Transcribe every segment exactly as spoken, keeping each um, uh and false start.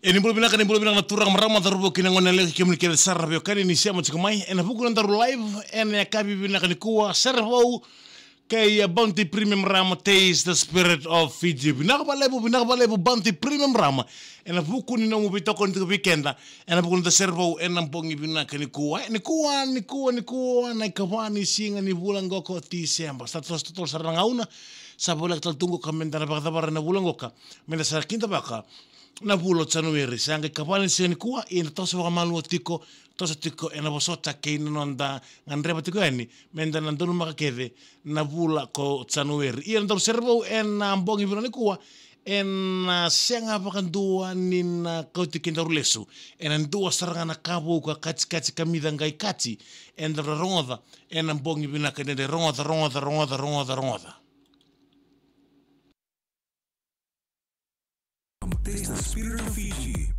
E ni bula vinaka, ni bula vinaka na turaga, marama, cauravou kei na gone yalewa, kei kemuni kece sara na veiwekani ni sema tiko mai ena vuku ni nodaru live ena yakavi vinaka nikua, sere vou kei a Bounty Premium Rum, Taste the Spirit of Fiji. Vinaka vakalevu, vinaka vakalevu Bounty Premium Rum ena vuku ni nomu veitokoni tiko vei keda ena vuku ni noda sere vou ena bogi vinaka nikua. E, nikua, nikua, nikua na ikava ni siga ni vula qoka o Tiseba. Sa totolo, totolo sara na gauna, sa voleka tale tu qoka meda na vakacavara na vula qoka, meda sa kidavaka na vula o Janueri. Sa qai ikava ni siga nikua, ia eda toso vakamalua tiko, toso tiko ena vosota kei na noda gadreva tiko yani meda na donumaka kece na vula ko Janueri. Ia nodaru sere vou ena bogi vinaka nikua, ena sega vakadua ni na kauti kedaru lesu ena dua sara ga na ka vou ka katikati, kamica qai kati, eda na rogoca ena bogi vinaka edaidai. Rogoca, rogoca, rogoca, rogoca, rogoca. Taste the spirit of Fiji.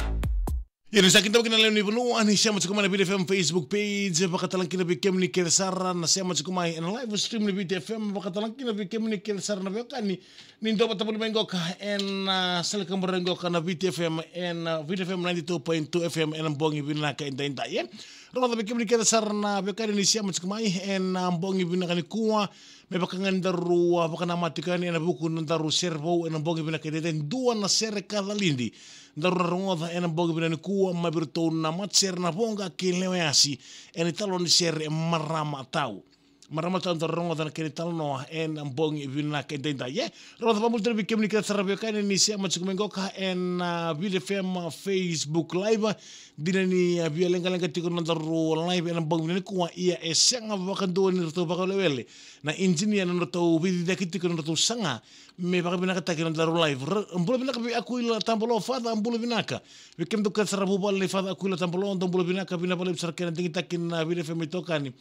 Ia ni sa kidavaki na lewe ni vanua ni sema tiko mai na Viti F M Facebook page, vakatalaki kina vei kemuni kece sara na sema tiko mai ena live stream ni Viti F M, vakatalaki kina vei kemuni kece sara na veiwekani ni dau vata voli mai qoka ena, ah, sala kabara qoka na Viti F M, ena, ah, Viti F M ninety-two point two F M ena bogi vinaka edaidai, e. Rogoca vei kemuni kece sara na veiwekani ni sema tiko mai ena, ah, bogi vinaka nikua, me vaka ga ni daru, ah, vakanamata tiko yani ena vuku ni nodaru sere vou ena bogi vinaka edaidai. Dua na sere ka calidi daru na rogoca ena bogi vinaka nikua mai vei iratou na matasere na Voqa kei Leweyasi ena italanoa ni sere Marama Tau. Marama Tau daru rogoca na kena italanoa ena bogi vinaka edaidai, e. Rogoca vakabula tale vei kemuni kece sara na veiwekani ni sema tiko mai qoka ena, ah, Viti F M Facebook Live. Dina ni, ah, via leqaleqa tiko na nodaru live ena bogi vinaka nikua, ia e sega vakadua ni ratou vakawelewele na engineer na nodratou veiciciyaki tiko na nodratou saga me vakavinakataki na nodaru live. Ra-, bula vinaka vei Akuila Tabalo, Father, bula vinaka. Vei kemudou kece sara vuvale nei Father Akuila Tabalo, dou bula vinaka, vinaka vakalevu sara kena digitaki na Viti F M itokani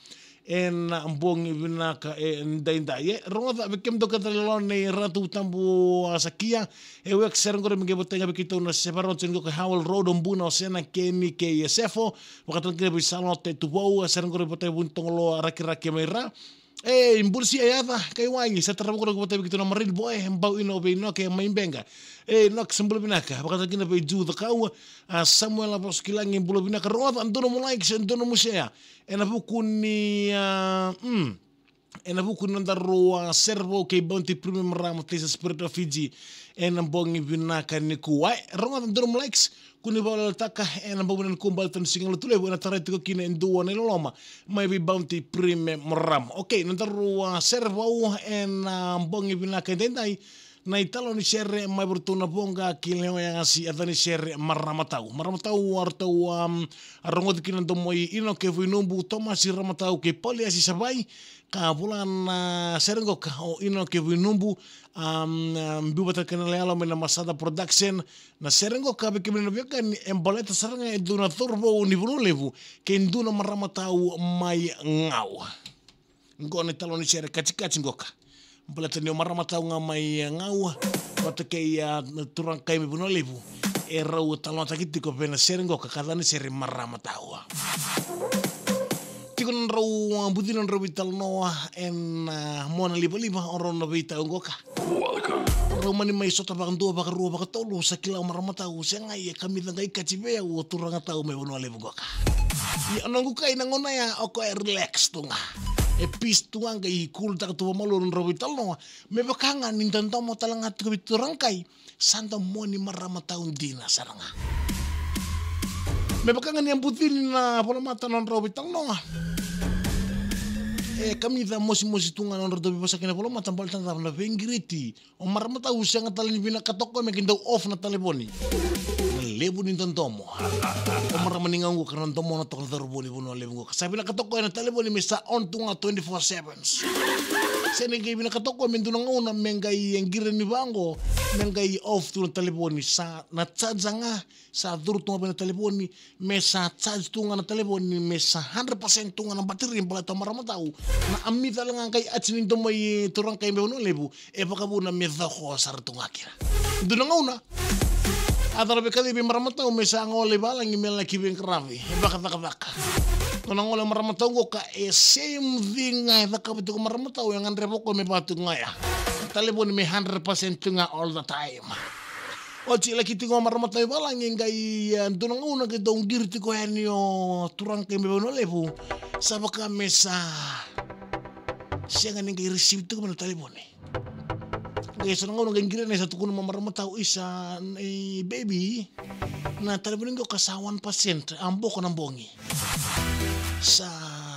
ena bogi vinaka edaidai, e. Rogoca vei kemudou kece sara lalo nei Ratu Tabu, ah, Sakia, e wek sere qori me qai votai ga vei keitou na Sevarao Joni qoka Howell Road, o Buna, o Sena, Keni kei Sefo, vakatalaki kina vei Salote Tuvou, sere qori votai vei Vunitogoloa Rakiraki mai Ra. E, bula si a yaca, kai wai, sa tarava qori votai vei keitou na Marine Boy, Bau Ino vei Noke mai Beqa. E, Noke sa bula vinaka, vakatalaki kina vei Ju Cakau, a Samuela Vosokilagi, bula vinaka. Rogoca, dua nomu likes, dua nomu share. Ena vuku ni, ah, mm, ena vuku ni nodaru, ah, sere vou kei Bounty Premium Rum, Taste the Spirit of Fiji, ena bogi vinaka nikua. E, rogoca, dua nomu likes, kua ni vakalalataka, ena bogi vinaka nikua baleta ni siga Lotulevu ena tarai tiko kina e dua na iloloma mai vei Bounty Premium Rum. Okay, nodaru, ah, sere vou ena, ah, bogi vinaka edaidai, na italanoa ni sere mai vei iratou na Voqa kei Leweyasi, yaca ni sere Marama Tau. Marama Tau, a ratou, am, a rogoci kina na domo i Inoke Vuinubu, Tomasi Ramatau kei Pauliasi Savai, ka vola na sere qoka o Inoke Vuinubu, am, am, biu vata kei na yaloyalo mai na Masada Production. Na sere qoka vei kemuni na veiwekani e baleta sara ga e dua na cauravou ni Vanua Levu kei dua na Marama Tau mai Gau. Qo na italanoa ni sere katikati qoka. Baleta ni o Marama Tau ga mai, e, Gau vata kei, a, na turaga kai mai Vanua Levu, e rau talanoataki tiko vei na sere qoka ka yaca ni sere Marama Tau. Tiko na nodrau, a, bucina na nodrau veitalanoa ena, a, mona livaliva o rau na veitau qoka. Rau mani mai sota vakadua, vakarua, vakatolu, sa kila o Marama Tau, se qai e kamica qai kati vei au o turaga tau mai Vanua Levu qoka. Ia o noqu kai na gauna ya o koya e relax tu ga. E peace tu ga, qai cool taka tu vakamalua na nodrau veitalanoa. Me vaka ga ni dodomo tale ga tiko vei turaga kai, sa domo ni Marama Tau dina sara ga. Me vaka ga ni a bucini na volamata na nodrau veitalanoa. E kamica mosimosi tu ga na nodratou veivosaki na volamata baleta na cava? Na veiqiriti. O Marama Tau sega tale ni vinakata o koya me qai dau off na talevoni. Na levu ni dodomo. O marama ni Gau qoka na domona toka na cauravou ni Vanua Levu qoka. Sa vinakata o koya na talevoni me sa on tu ga twenty-four seven. Se ni qai vinakata o koya me dua na gauna me qai qiri ni vaqo, me qai off tu na talevoni, sa na charge ga, sa curu tu ga vei na talevoni, me sa charge tu ga na talevoni, me sa hundred percent tu ga na battery, baleta o Marama Tau. Na ami tale ga qai ati ni domo i turaga kai mai Vanua Levu, e vakavuna me coko sara tu ga kina. Dua na gauna, a cala vei kacivi Marama Tau me sa gole i valagi me laki veiqaravi, e vakacakacaka. Nona gole Marama Tau qoka e same thing ga e cakava tiko Marama Tau, e gadreva o koya me vaka tu ga ya. Talevoni me hundred percent tu ga all the time. Oti, laki tiko marama tau i valagi, qai, e, dua na gauna qai dau qiri tiko yani o turaga kai mai Vanua Levu. Sa vaka me sa sega ni qai receive tiko mai na talevoni. Qai so na gauna qai qiri yani sa tukuna mai marama tau, isa, e, baby, na talevoni qoka sa one percent, a boko na bogi. Sa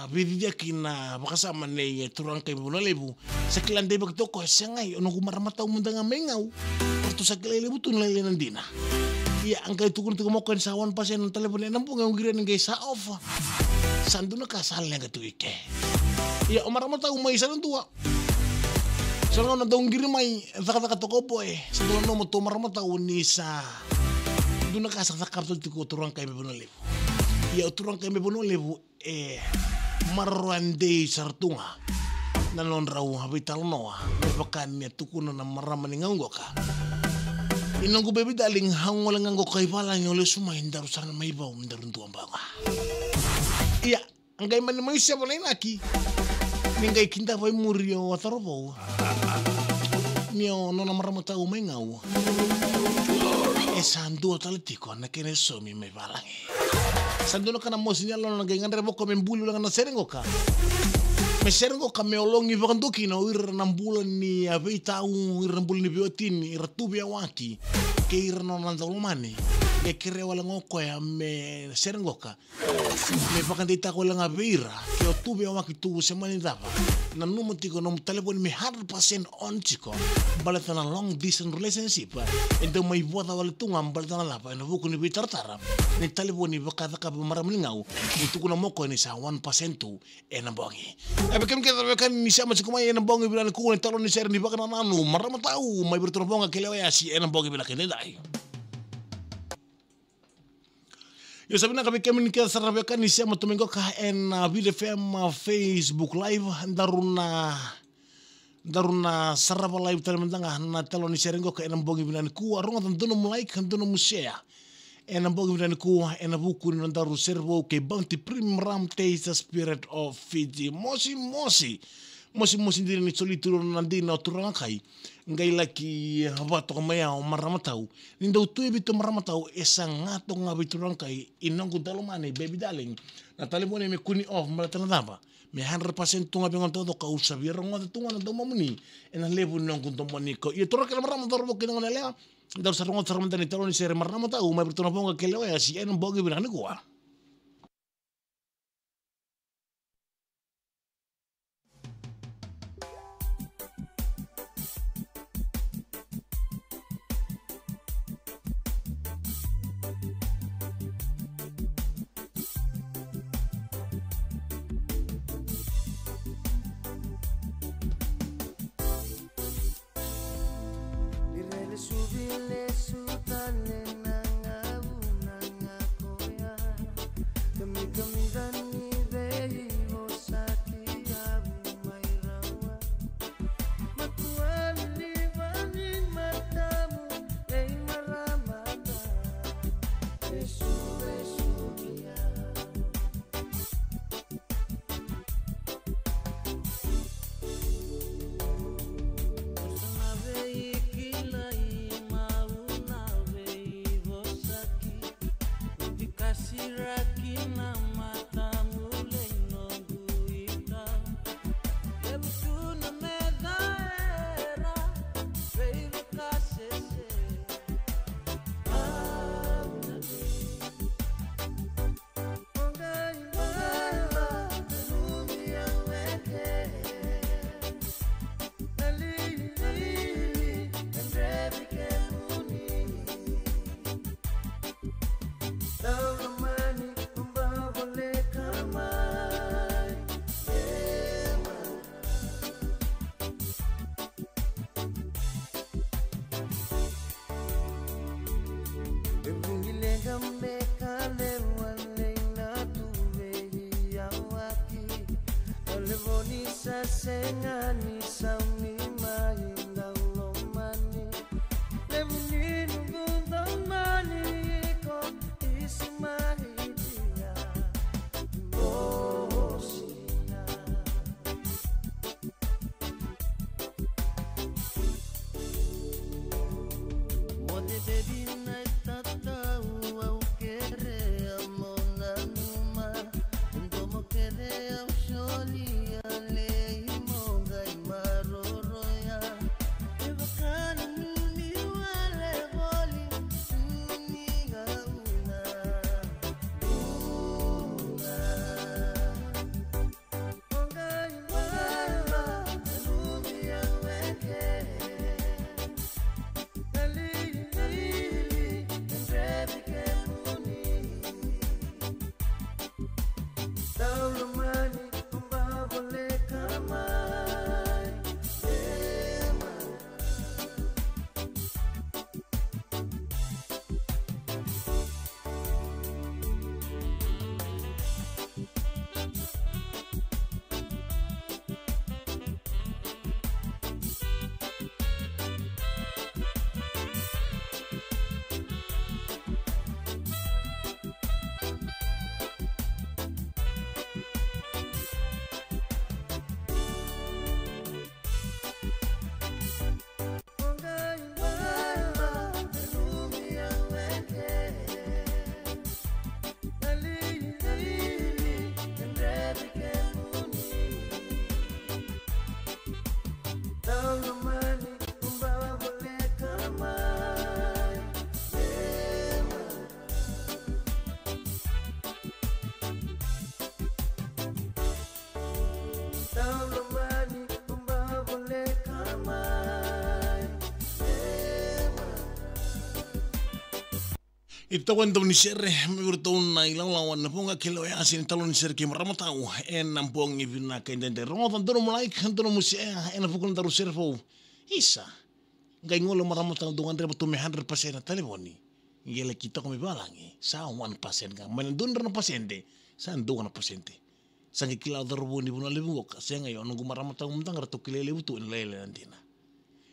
veiciciyaki na vakasama nei, e, turaga kai mai Vanua Levu. Sa kila deivaki toka o koya, segai, o noqu marama tau mada ga mai Gau. Ratou sa kilai levu tu na lailai na dina. Ia, a qai tukuna tiko mai o koya ni sa one percent na talevoni ena bogi, au qiri yani qai sa off. Sa dua na ka sa leqa tiko i ke. Ia, o marama tau mai sa na dua. Sa na gauna dau qiri mai, cakacaka toka o boy. Sa dau nanuma tu o marama tau ni sa dua na ka sa cakava tiko o turaga kai mai Vanua Levu. Ia, o turaga kai mai Vanua Levu, e maroroya dei sara tu ga na nodrau veitalanoa, me vaka ni a tukuna na marama ni Gau qoka. I noqu baby darling, au gole ga qoka i valagi, au lesu mai, daru sara na mai vau, daru dua bau ga. Ia, a qai mani mai seva na inaki. Ni qai kidava i muri o a cauravou ni o nona marama tau mai Gau e sa dua tale tiko na kena saumi mai valagi. Sa dua na ka na mosi ni yalona, na qai gadreva o koya me buli wale ga na sere qoka. Me sere qoka me ologi vakadua kina o ira na bula ni a veitau, ira na bula ni veiwatini, ira tu veiyawaki, kei ira na nona daulomani. Qai kerea wale ga o koya me sere qoka, me vakadeitaka wale ga vei ira, ke o tu veiyawaki, tu se mani cava. Nanuma tiko nomu talevoni me hundred percent on tiko. Baleta na long distance relationship, e dau mai voca wale tu ga baleta na cava, ena vuku ni veitaratara ni talevoni, vaka cakava marama ni Gau, ni tukuna mai o koya ni sa one percent tu ena bogi. E vei kemuni kece na veiwekani ni sema tiko mai ena bogi vinaka nikua, na italanoa ni sere ni vakanananu, marama tau mai vei iratou na Voqa kei Lewayasi ena bogi vinaka edaidai. Io, sa vinaka vei kemuni kece sara na veiwekani ni sema tu mai qoka ena, a, Viti F M, a, Facebook Live. Daru na, daru na sarava live tale mada ga na italanoa ni sere qoka ena bogi vinaka nikua. Rogoca, dua nomu like, dua nomu share ena bogi vinaka nikua, ena vuku ni nodaru sere vou kei Bounty Premium Rum, Taste the Spirit of Fiji. Mosi, mosi. Mosi, mosi dina ni soli tu na dina o turaga kai. Qai laki vatoka mai ya o marama tau. Ni dau tu e Viti o marama tau, e saga toka ga vei turaga kai, i noqu daulomani, baby darling, na talevoni me kua ni off, baleta na cava? Me hundred percent tu ga vei au na taucoko, au sa via rogoca tu ga na daumamuni ena levu ni noqu domoni. Ko ia, turaga kei na marama, cauravou kei na goneyalewa, daru sa rogoca sara mada na italanoa ni sere, marama tau mai vei iratou na Voqa kei Lewayasi ena bogi vinaka nikua. Ni rairai suvi lesu tale na gauna ga koya. Kamikamica ni veivosaki au mai rawa. Matua ni liva ni matamu, ei marama, e suvesuvi au. E vugi leqa me ka lewa lei na tu veiyawaki. Talevoni sa sega ni saumi mai daulomani. Levu ni noqu daumani ko isi mai dia. Mosi. Mo te baby E toka e dua ni sere mai vei iratou na ilawalawa na vuqa kei Lewa Yasi, na italanoa ni sere kei Marama Tau ena bogi vinaka edaidai. Rogoca, dua nomu like, dua nomu share ena vuku ni daru sere vou. Isa, qai gole o Marama Tau, dou gadreva tu me hundred percent na talevoni. Qai laki toka mai valagi, sa one percent ga. Mai na dua na drau na pasede, sa dua na pasede. Sa qai kila o cauravou ni Vanua Levu qoka, sega, io, o noqu Marama Tau mada ga ratou kilai levu tu ena lailai na dina.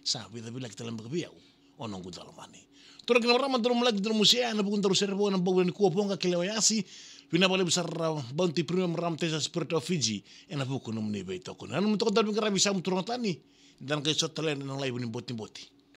Sa vica vei laki tale beka vei au o noqu daulomani. Turaga kei na marama, dou laki, dou musia ena vuku ni daru sere vou ena bogi nikua, vuqa kei Lewa Yasi. Vinaka vakalevu sara Bounty Premium Rum Taster, Spirit of Fiji, ena vuku ni nomuni veitokoni. Na nomuni toka daru veiqaravi Samu Turaga Tani, da na qai sota tale ena live ni botiboti.